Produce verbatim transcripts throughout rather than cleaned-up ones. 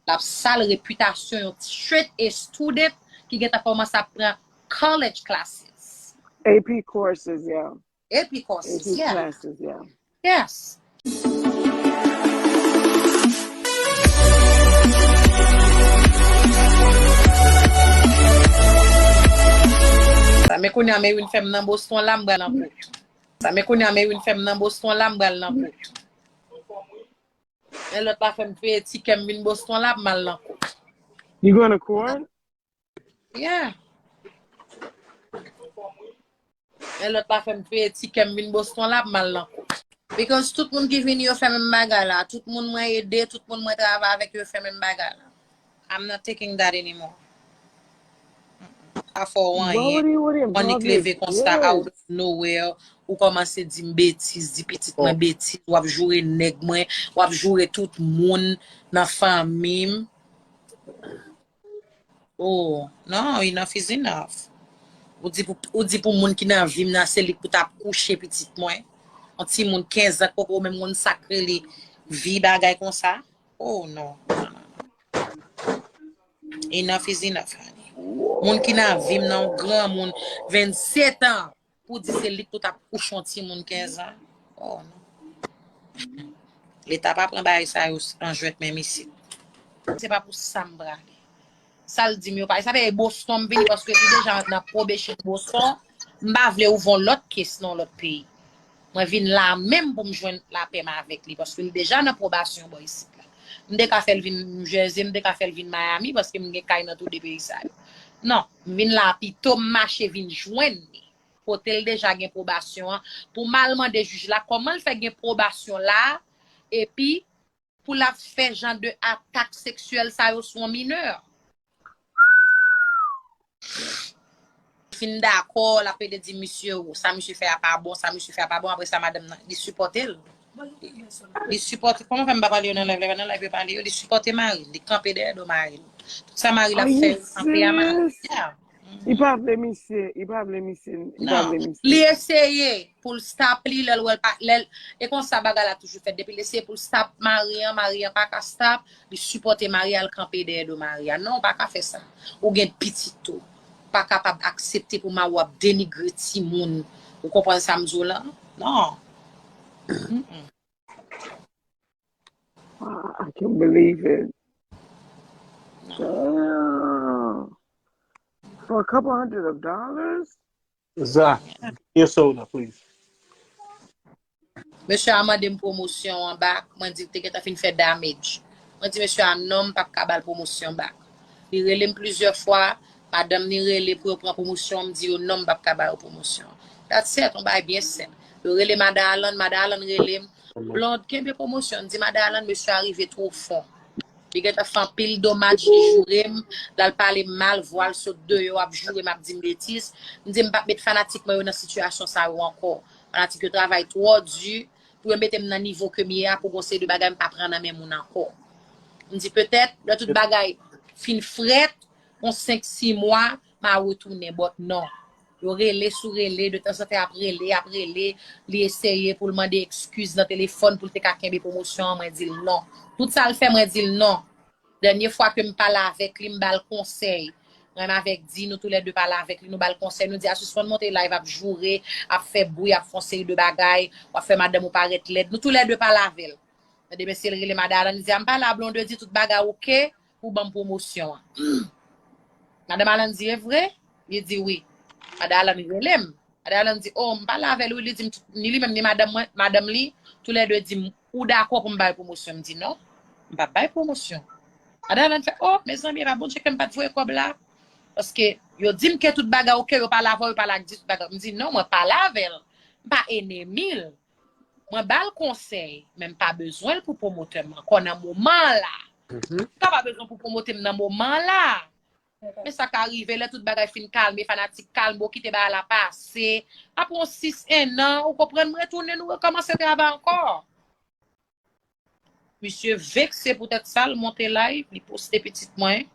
L ap sal repitasyon yon straight A student ki gentan kòmanse ap pran college classes. A P courses, yeah. A P courses, A P yeah. Classes, yeah. Yes. Sa men kounye a Merwin fè m nan Boston la, m pral nan kout. Sa men kounye a Merwin fè m nan Boston la, m pral nan kout. E lòt la fè m peye tikè m vin Boston la, m al nan kout. You going to court? Yeah. E lòt la fè m peye tikè m vin Boston la, m al nan kout. Because tout moun ki vini yo fè menm bagay la. Tout moun mwen ede, tout moun mwen travay avèk yo fè menm bagay la. I'm not taking that anymore. Pa fè w anyen. Yon nèg leve konsa out of nowhere, ou kòmanse di m betiz, di pitit mwen betiz, w ap joure nèg mwen, w ap joure tout moun nan fanmi m. Oh, non, enough is enough. Ou di pou, ou di pou moun ki nan vi m nan, se li k pou t ap kouche pitit mwen. Yon timoun kenz an k poko menm konn sa k rele vi bagay konsa. Oh, non. Enough is enough, honey. Moun ki nan vi m nan, yon granmoun, vennset an, pou di se li k pou t ap kouche yon timoun kenz an. Oh, non. Leta pa pran bagay sa yo an jwèt menm isit. Se pa pou sa m prale. Sa l di m yo pa, sa fè e Boston m vini paske li deja nan probation Boston. M pa vle ouvri yon lòt case nan yon lòt peyi. Mwen vin la menm pou m jwenn lapè m avèk li paske li deja nan probasyon bò isit la. M te ka fè l vin New Jersey, m te ka fè l vin Miami paske m gen kay nan tou de peyi sa yo. Non, m vin la pito m mache vin jwenn li. Kote l deja gen probasyon an, pou m al mande jij la kòman l fè gen probasyon la, epi pou l ap fè jan de atak seksyèl sa yo sou yon minè. Fin dakò, l ap pede di misye, sa misye fè a pa bon, sa misye fè a pa bon, apre sa madanm nan, li sipòte l. Li sipòte, kòman fè m pa pale yo nan live, lè nan live yo pale yo, li sipòte mari l, li kanpe dèyè do mari l. Tout sa mari l ap fè yo kanpe a mari l. Li pa vle misye, li pa vle misye, li pa vle misye. Li eseye pou l stop li, lè l wè l pa, lè l, e konsa bagay la toujou fèt. Depi l eseye pou l stop mari an, mari an pa ka stop, li sipòte mari a, l kanpe dèyè do mari a. Non, ou pa ka fè sa. Ou gen pitit tou. Ou pa kapab aksepte pou mari w ap denigre timoun. Ou konprann sa m di w la? Non. I can't believe it. Damn. For a couple hundred of dollars? Za, your soda, please. Mesye a mande m pwomosyon an bak. Mwen di l te gentan fin fè damage. Mwen di mesye a non, m p ap ka ba l pwomosyon bak. Li rele m plizyè fwa. Madanm ni rele pou yo pran pwomosyon an, m di yo non, m p ap ka ba yo pwomosyon an. That's it, yon bagay byen senp. Yo rele Madan Alan, Madan Alan rele m. Blonde, kenbe pwomosyon. M di Madan Alan, mesye a rive two fon. Li gentan fè anpil domaj, li joure m, l al pale m mal, vwa l sot deyò, ap joure m, ap di m betiz. M di m p ap met fanatik mwen yo nan sitiyasyon sa yo ankò. Fanatik yo travay twò di pou yo mete m nan nivo ke m ye a, pou gon seri de bagay m pa pran nan men moun ankò. M di petèt, lè tout bagay fin frèt, yon senk sis mwa, m a retounen, but non. Yo rele sou rele, de tanzantan y ap rele, y ap rele, li eseye pou l mande ekskiz nan telefòn pou l te ka kenbe pwomosyon an, mwen di l non. Tout sa l fè, mwen di l non. Dènye fwa ke m pale avèk li, m ba l konsèy. Mwen menm avèk Di, nou toulède pale avèk li, nou ba l konsèy, nou di a sispann monte live ap joure, ap fè bri, ap fè yon seri de bagay, w ap fè madanm ou parèt lèd. Nou toulède pale avè l. Tande mesye l rele Madan Alan, li di a m pale a Blondedy, tout bagay oke, pou ban m pwomosyon an. Madan Alan di, e vre? Li di wi. Madan Alan rele m. Madan Alan di, o, m pale avè l wi, li di m, ni li menm, ni madanm mwen, madanm li, toulède di m, ou dakò pou m ba yo pwomosyon? M di non, m p ap bay pwomosyon. Madan Alan fè, o, mezanmi, e pa Bondye ke m pa t voye kòb la? Paske yo di m ke tout bagay oke, yo pale avè w, yo pale ak Di, tout bagay. M di non, mwen pale avè l. M pa enemi l. Mwen ba l konsèy, men m pa bezwen l pou pwomotè m ankò nan moman an la. M pa pa bezwen pou pwomote m nan moman an la. Men sa ka rive, lè tout bagay fin kalme, fanatik kalme, ou kite bagay la pase. Apre yon sis, en an, ou konprann, m retounen, nou rekòmanse travay ankò. Misye vekse poutèt sa, l monte live, li poste pitit mwen,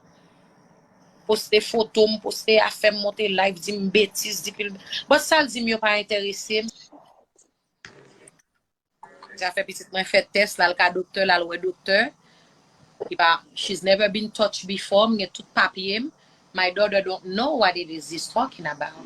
poste foto m, poste afè m, monte live, di m betiz, di pil. But sa l di m yo pa enterese m. Zafè pitit mwen fè tès, l al ka doktè, l al wè doktè. Li pa, she's never been touched before, m gen tout papye m. My daughter don't know what it is he's talking about.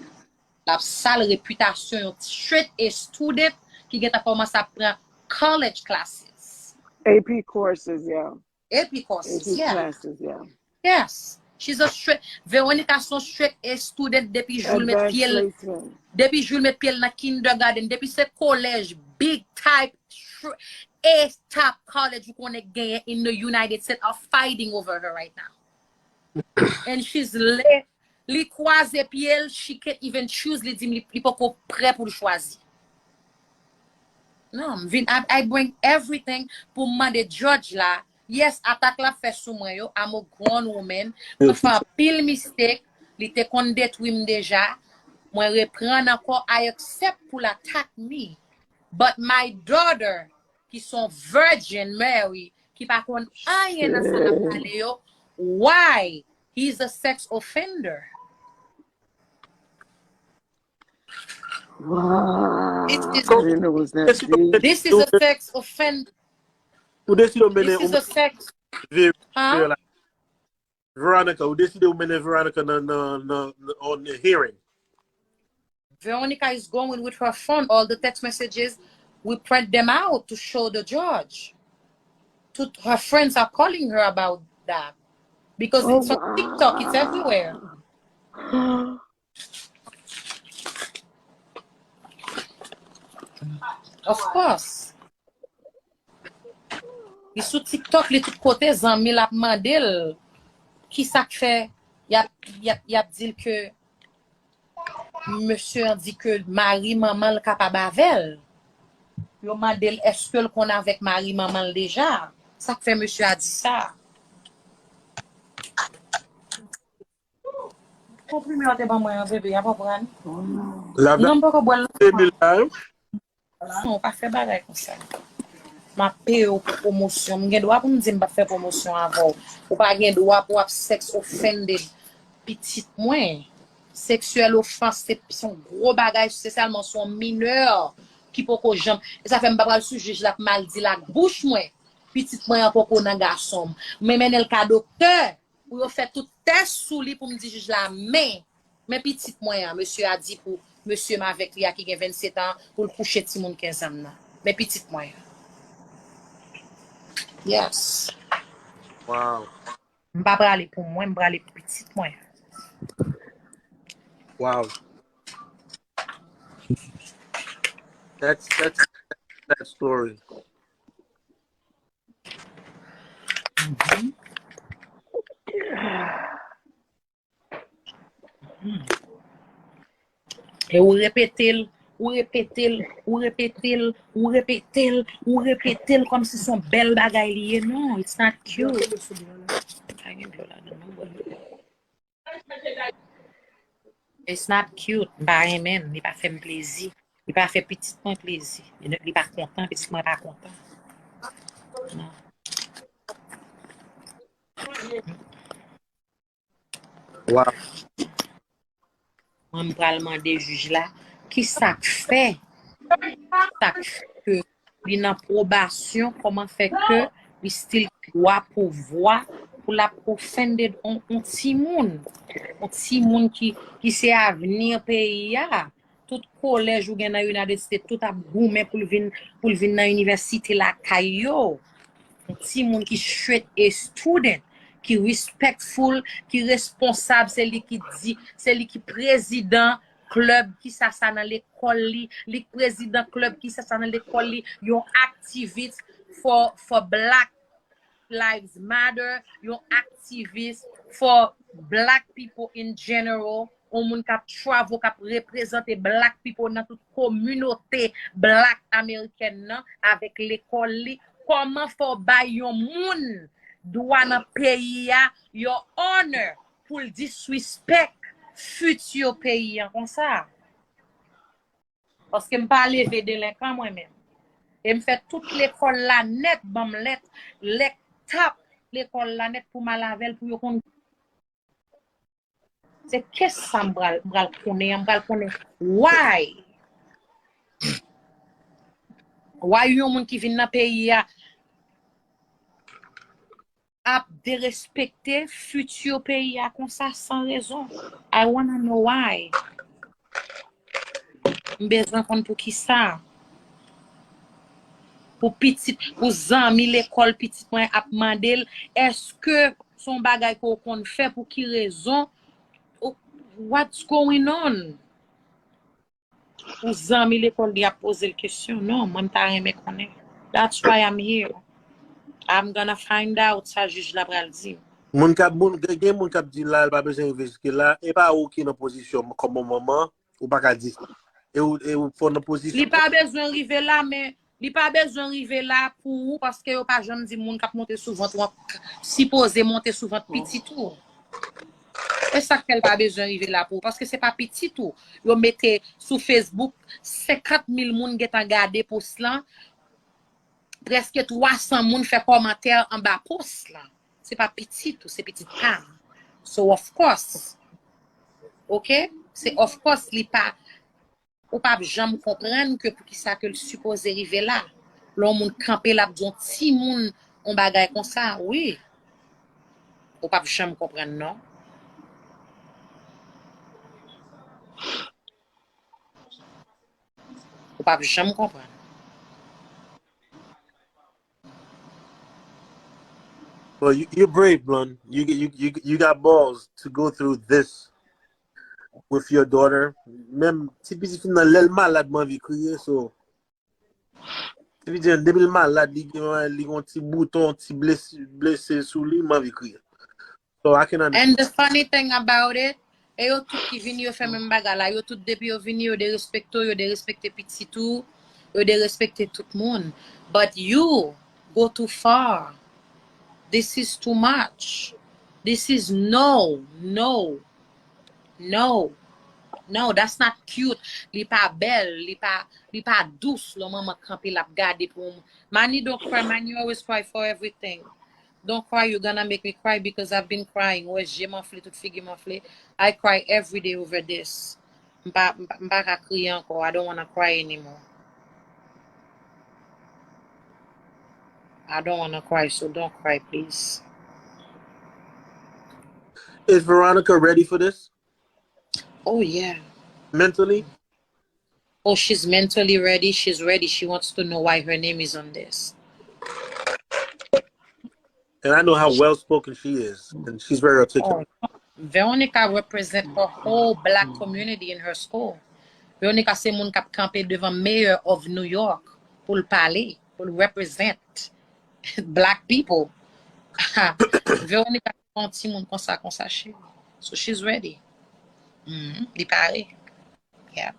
L ap sal repitasyon yon straight A student ki gentan kòmanse ap pran college classes. A P courses, yeah. A P courses, A P yeah. Classes, yeah. Yes. She's a straight, Veronica se yon straight A student depi jou l met Advanced pye l placement. Depi jou l met pye l nan kindergarten, depi se kolèj big type, tr- A top college ou konnen genyen in the United States are fighting over her right now. And she's le, li kwaze pye l, she can't even choose, li di m li, li poko prè pou l chwazi. Non, m vin, I, I bring everything pou m mande judge la. Yes, atak l ap fè sou mwen yo, I'm a grown woman. Mwen fè anpil mistake, li te konn detwi m deja. Mwen reprann ankò, I accept pou l attack me. But my daughter, ki se yon virgin Mary, ki pa konn anyen nan sa l ap pale yo, why he's a sex offender? Wow. This is, I didn't know it was that deep. This is a sex offender. Ou deside w mennen This is a sex. Ve- Huh? Ve- Veronica, ou deside w mennen Veronica nan, nan, nan, nan on the hearing. Veronica is going with her phone. All the text messages, we print them out to show the judge. To, her friends are calling her about that. Because Oh, it's on TikTok, it's everywhere. Wow. Of course. Li sou TikTok, li tout kote, zanmi l ap mande l ki sa k fè y ap, y ap, y ap di l ke mesye an di ke mari manman l kapab avè l. Yo mande l èske l konn avèk mari manman l deja. Sa k fè mesye a di sa. Konprime yo te ban mwen an, bebe, y ap pran. La Non, m poko bwè l. Emil la, wi. Non, pa fè bagay konsa. M ap peye w pou pwomosyon. M gen dwa pou m di m p ap fè pwomosyon avè w. Ou pa gen dwa pou w ap sex offended pitit mwen. Sexual offense, se se yon gwo bagay, espesyalman se yon minè ki poko janm. E sa fè m pa pral sou jij la pou m al di l ak bouch mwen. Pitit mwen an poko nan gason m. Mwen mennen l ka doktè pou yo fè tout tès sou li pou m di jij la, men, men pitit mwen an, mesye a di pou mesye m avèk li a ki gen vennsetan an, pou l kouche timoun kenz an m nan. Men pitit mwen an. Yes. Wow. M pa prale pou mwen, m prale pou pitit mwen. Wow. That's that's that story. E ou repete l, ou repete l, ou repete l, ou repete l, ou repete l kòmsi se yon bèl bagay li ye. Non, it's not cute. Pa gen dlo ladan, non, bwè dlo. It's not cute. M pa renmen l, li pa fè m plezi. Li pa fè pitit mwen plezi. Li pa kontan, pitit mwen pa kontan. Non. Wow. Mwen, m pral mande jij la, ki sa k fè? Sa k fè ke li nan pwobasyon, kòman fè ke li still gen dwa pou vwa, pou l ap offended on, on timoun? On timoun ki, ki se avni peyi a. Tout kolèj ou gen nan United States, tout ap goumen pou l vin, pou l vin nan inivèsite lakay yo. Yon timoun ki straight A student, ki respectful, ki responsab, se li ki di, se li ki prezidan klèb ki sa sa nan lekòl li, li k prezidan klèb ki sa sa nan lekòl li, yon aktivis for, for black lives matter, yon aktivis for black people in general, yon moun k ap travel, k ap reprezante black people nan tout kominote black amerikèn nan avèk lekòl li. Kòman fè w bay yon moun dwa nan peyi a, your honor, pou l disrespect future peyi an konsa? Paske m pa leve delenkan mwen menm. E m fè tout lekòl la nèt, ban m lèt, lèt tap lekòl la nèt pou m al avè l pou yo konn. Se kes sa m pral, m pral konnen an, m pral konnen why. Why yon moun ki vin nan peyi a ap derespekte fiti peyi a konsa san rezon. I wanna know why. M bezwen konn poukisa. Pou pitit, pou zanmi lekòl pitit mwen ap mande l, èske se yon bagay ke w konn fè, pou ki rezon? What's going on? Pou zanmi lekòl li ap poze l kesyon. Non, mwen m ta renmen konnen. That's why I'm here. I'm gonna find out sa jij la pral di. Moun k ap moun gen moun k ap di la, l pa bezwen rive jiske la. E pa ou ki nan pozisyon kòm yon manman, ou pa ka di sa. E ou e ou fò nan pozisyon. Li pa bezwen rive la, men li pa bezwen rive la pou ou, paske yo pa janm di moun k ap monte sou vant ou an sipoze monte sou vant pitit ou. E sa k fè l pa bezwen rive la pou ou, paske se pa pitit ou. Yo mete sou Facebook, senkant mil moun gentan gade post lan, prèske twa san moun fè kòmantè anba post lan. Se pa pitit ou, se pitit pa m. So of course. Ok? Se of course, li pa, ou p ap janm konprann ke poukisa ke l sipoze rive la. Lè yon moun kanpe, l ap di yon timoun yon bagay konsa, wi. Ou p ap janm konprann, non. Ou p ap janm konprann. Well, you, you're brave, Blonde. You, you, you, you got balls to go through this with your daughter. Menm ti pitit fi m nan, lè l malad, m anvi kriye, so. Ti pitit fi m, depi l malad, li gen li gen yon ti bouton, ti blesi, blese sou li, m anvi kriye. So I can understand. And the funny thing about it, e yo tout ki vini, yo fè menm bagay la. Yo tout, depi yo vini, yo derespekte w, yo derespekte pitit ou, yo derespekte tout moun. But you go too far. This is too much. This is no, no, no, no, that's not cute. Li pa bèl, li pa, li pa dous lè manman kanpe, l ap gade pou yon moun. Mani, don't cry. Mani always cry for everything. Don't cry, you're gonna make me cry because I've been crying. Wè, je m anfle, tout figi m anfle. I cry every day over this. M pa, m pa, m pa ka kriye ankò. I don't wanna cry anymore. I don't wanna cry, so don't cry, please. Is Veronica ready for this? Oh, yeah. Mentally? Oh, she's mentally ready. She's ready. She wants to know why her name is on this. And I know how well spoken she is, and she's very articulate. Oh, Veronica represent the whole black community in her school. Veronica se moun k ap kanpe devan mayor of New York pou l pale, pou l represent black people. Veronica se yon timoun konsa, konsa, cheri. So she's ready. Mm, li pare. Yeah.